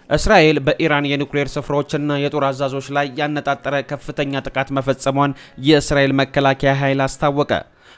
እስራኤል በኢራን የኒውክሌር ስፍራዎችና የጦር አዛዦች ላይ ያነጣጠረ ከፍተኛ ጥቃት መፈጸሟን የእስራኤል መከላከያ ኃይል አስታወቀ።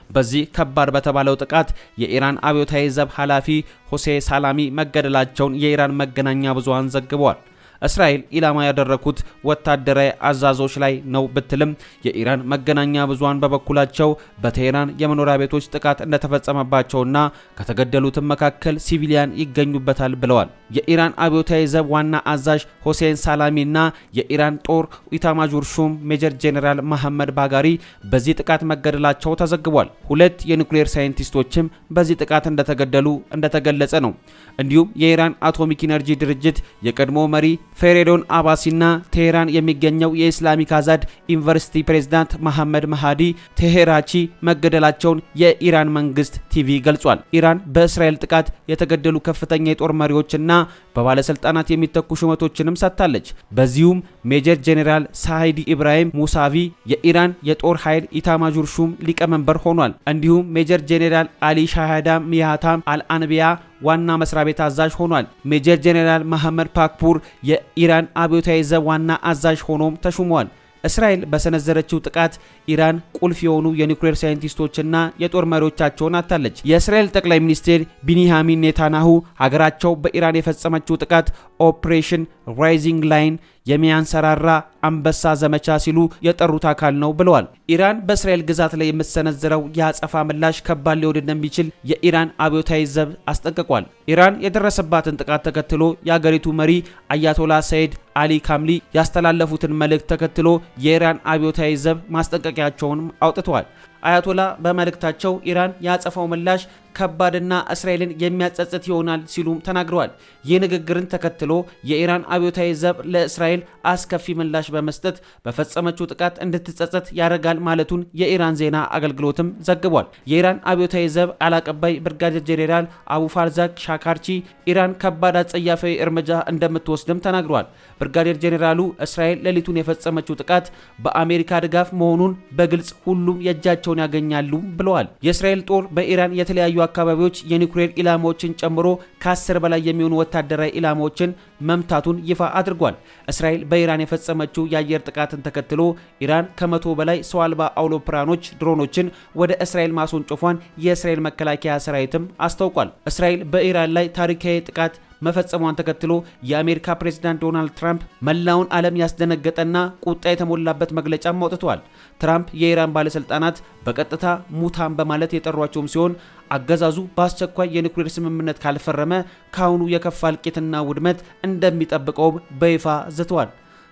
በዚህ ከባድ በተባለው ጥቃት የኢራን አብዮታዊ ዘብ ኃላፊ ሆሴን ሳላሚ መገደላቸውን የኢራን መገናኛ ብዙሃን ዘግበዋል። እስራኤል ኢላማ ያደረኩት ወታደራዊ አዛዦች ላይ ነው ብትልም፣ የኢራን መገናኛ ብዙሃን በበኩላቸው በቴህራን የመኖሪያ ቤቶች ጥቃት እንደተፈጸመባቸውና ከተገደሉትም መካከል ሲቪሊያን ይገኙበታል ብለዋል። የኢራን አብዮታዊ ዘብ ዋና አዛዥ ሆሴን ሳላሚና የኢራን ጦር ኢታማዦር ሹም ሜጀር ጄኔራል መሐመድ ባጋሪ በዚህ ጥቃት መገደላቸው ተዘግቧል። ሁለት የኒውክሌር ሳይንቲስቶችም በዚህ ጥቃት እንደተገደሉ እንደተገለጸ ነው። እንዲሁም የኢራን አቶሚክ ኢነርጂ ድርጅት የቀድሞ መሪ ፌሬዶን አባሲና ቴሄራን የሚገኘው የኢስላሚክ አዛድ ዩኒቨርሲቲ ፕሬዝዳንት መሐመድ መሃዲ ቴሄራቺ መገደላቸውን የኢራን መንግስት ቲቪ ገልጿል። ኢራን በእስራኤል ጥቃት የተገደሉ ከፍተኛ የጦር መሪዎችና በባለስልጣናት የሚተኩ ሹመቶችንም ሰጥታለች። በዚሁም ሜጀር ጄኔራል ሳሂዲ ኢብራሂም ሙሳቪ የኢራን የጦር ኃይል ኢታማዦር ሹም ሊቀመንበር ሆኗል። እንዲሁም ሜጀር ጄኔራል አሊ ሻሃዳ ሚያታም አልአንቢያ ዋና መስሪያ ቤት አዛዥ ሆኗል። ሜጀር ጄኔራል መሐመድ ፓክፑር የኢራን አብዮታዊ ዘብ ዋና አዛዥ ሆኖም ተሹሟል። እስራኤል በሰነዘረችው ጥቃት ኢራን ቁልፍ የሆኑ የኒውክሌር ሳይንቲስቶችና የጦር መሪዎቻቸውን አጥታለች። የእስራኤል ጠቅላይ ሚኒስትር ቢንያሚን ኔታንያሁ ሀገራቸው በኢራን የፈጸመችው ጥቃት Operation Rising Lion፣ የሚያንሰራራ አንበሳ ዘመቻ ሲሉ የጠሩት አካል ነው ብለዋል። ኢራን በእስራኤል ግዛት ላይ የምትሰነዝረው የአጸፋ ምላሽ ከባድ ሊሆን እንደሚችል የኢራን አብዮታዊ ዘብ አስጠንቅቋል። ኢራን የደረሰባትን ጥቃት ተከትሎ የአገሪቱ መሪ አያቶላ ሰይድ አሊ ካምሊ ያስተላለፉትን መልእክት ተከትሎ የኢራን አብዮታዊ ዘብ ማስጠንቀቂያቸውን አውጥተዋል። አያቶላ በመልእክታቸው ኢራን የአጸፋው ምላሽ ከባድና እስራኤልን የሚያጸጽት ይሆናል ሲሉም ተናግረዋል። ይህ ንግግርን ተከትሎ የኢራን አብዮታዊ ዘብ ለእስራኤል አስከፊ ምላሽ በመስጠት በፈጸመችው ጥቃት እንድትጸጸት ያደርጋል ማለቱን የኢራን ዜና አገልግሎትም ዘግቧል። የኢራን አብዮታዊ ዘብ ቃል አቀባይ ብርጋዴር ጄኔራል አቡ ፋርዛክ ሻካርቺ ኢራን ከባድ አጸያፊ እርምጃ እንደምትወስድም ተናግረዋል። ብርጋዴር ጄኔራሉ እስራኤል ሌሊቱን የፈጸመችው ጥቃት በአሜሪካ ድጋፍ መሆኑን በግልጽ ሁሉም የእጃቸውን ያገኛሉ ብለዋል። የእስራኤል ጦር በኢራን የተለያዩ አካባቢዎች የኒውክሌር ኢላማዎችን ጨምሮ ከ10 በላይ የሚሆኑ ወታደራዊ ኢላማዎችን መምታቱን ይፋ አድርጓል። እስራኤል በኢራን የፈጸመችው የአየር ጥቃትን ተከትሎ ኢራን ከ100 በላይ ሰው አልባ አውሮፕላኖች፣ ድሮኖችን ወደ እስራኤል ማስወንጨፏን የእስራኤል መከላከያ ሰራዊትም አስታውቋል። እስራኤል በኢራን ላይ ታሪካዊ ጥቃት መፈጸሟን ተከትሎ የአሜሪካ ፕሬዝዳንት ዶናልድ ትራምፕ መላውን ዓለም ያስደነገጠና ቁጣ የተሞላበት መግለጫም አውጥተዋል። ትራምፕ የኢራን ባለስልጣናት በቀጥታ ሙታን በማለት የጠሯቸውም ሲሆን፣ አገዛዙ በአስቸኳይ የኒውክሌር ስምምነት ካልፈረመ ከአሁኑ የከፋ እልቂትና ውድመት እንደሚጠብቀውም በይፋ ዝተዋል።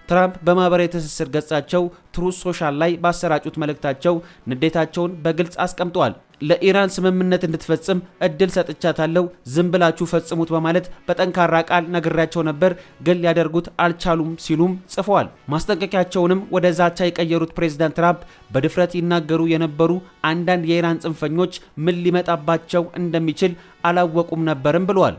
ትራምፕ በማህበራዊ ትስስር ገጻቸው Truth Social ላይ ባሰራጩት መልእክታቸው ንዴታቸውን በግልጽ አስቀምጠዋል። ለኢራን ስምምነት እንድትፈጽም እድል ሰጥቻታለሁ፣ ዝም ብላችሁ ፈጽሙት በማለት በጠንካራ ቃል ነግሬያቸው ነበር፣ ግን ሊያደርጉት አልቻሉም ሲሉም ጽፈዋል። ማስጠንቀቂያቸውንም ወደ ዛቻ የቀየሩት ፕሬዚዳንት ትራምፕ በድፍረት ይናገሩ የነበሩ አንዳንድ የኢራን ጽንፈኞች ምን ሊመጣባቸው እንደሚችል አላወቁም ነበርም ብለዋል።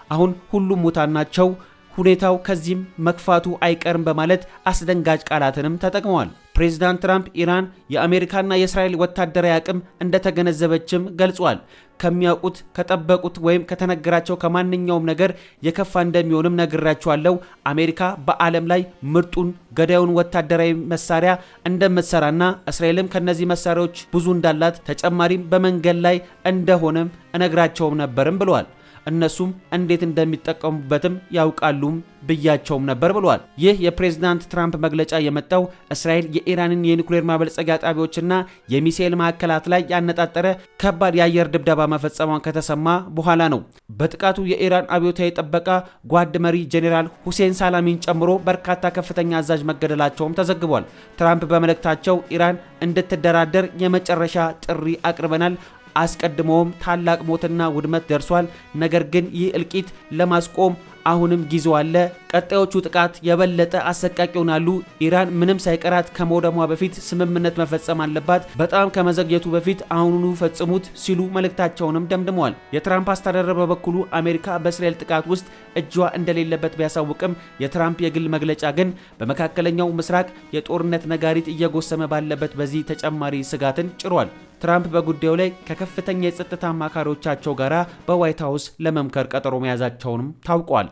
አሁን ሁሉም ሙታን ናቸው፣ ሁኔታው ከዚህም መክፋቱ አይቀርም በማለት አስደንጋጭ ቃላትንም ተጠቅመዋል። ፕሬዚዳንት ትራምፕ ኢራን የአሜሪካና የእስራኤል ወታደራዊ አቅም እንደተገነዘበችም ገልጿል። ከሚያውቁት፣ ከጠበቁት ወይም ከተነገራቸው ከማንኛውም ነገር የከፋ እንደሚሆንም ነግራቸዋለሁ። አሜሪካ በዓለም ላይ ምርጡን ገዳዩን ወታደራዊ መሳሪያ እንደምትሰራና እስራኤልም ከነዚህ መሳሪያዎች ብዙ እንዳላት፣ ተጨማሪም በመንገድ ላይ እንደሆነም እነግራቸውም ነበርም ብለዋል። እነሱም እንዴት እንደሚጠቀሙበትም ያውቃሉም ብያቸውም ነበር ብለዋል። ይህ የፕሬዝዳንት ትራምፕ መግለጫ የመጣው እስራኤል የኢራንን የኒውክሌር ማበልጸጊያ ጣቢያዎችና የሚሳኤል ማዕከላት ላይ ያነጣጠረ ከባድ የአየር ድብደባ መፈጸሟን ከተሰማ በኋላ ነው። በጥቃቱ የኢራን አብዮታዊ ጥበቃ ጓድ መሪ ጄኔራል ሁሴን ሳላሚን ጨምሮ በርካታ ከፍተኛ አዛዥ መገደላቸውም ተዘግቧል። ትራምፕ በመልእክታቸው ኢራን እንድትደራደር የመጨረሻ ጥሪ አቅርበናል፣ አስቀድሞውም ታላቅ ሞትና ውድመት ደርሷል። ነገር ግን ይህ እልቂት ለማስቆም አሁንም ጊዜው አለ። ቀጣዮቹ ጥቃት የበለጠ አሰቃቂ ይሆናሉ። ኢራን ምንም ሳይቀራት ከመውደሟ በፊት ስምምነት መፈጸም አለባት። በጣም ከመዘግየቱ በፊት አሁኑኑ ፈጽሙት ሲሉ መልእክታቸውንም ደምድመዋል። የትራምፕ አስተዳደር በበኩሉ አሜሪካ በእስራኤል ጥቃት ውስጥ እጇ እንደሌለበት ቢያሳውቅም፣ የትራምፕ የግል መግለጫ ግን በመካከለኛው ምስራቅ የጦርነት ነጋሪት እየጎሰመ ባለበት በዚህ ተጨማሪ ስጋትን ጭሯል። ትራምፕ በጉዳዩ ላይ ከከፍተኛ የጸጥታ አማካሪዎቻቸው ጋር በዋይት ሀውስ ለመምከር ቀጠሮ መያዛቸውንም ታውቋል።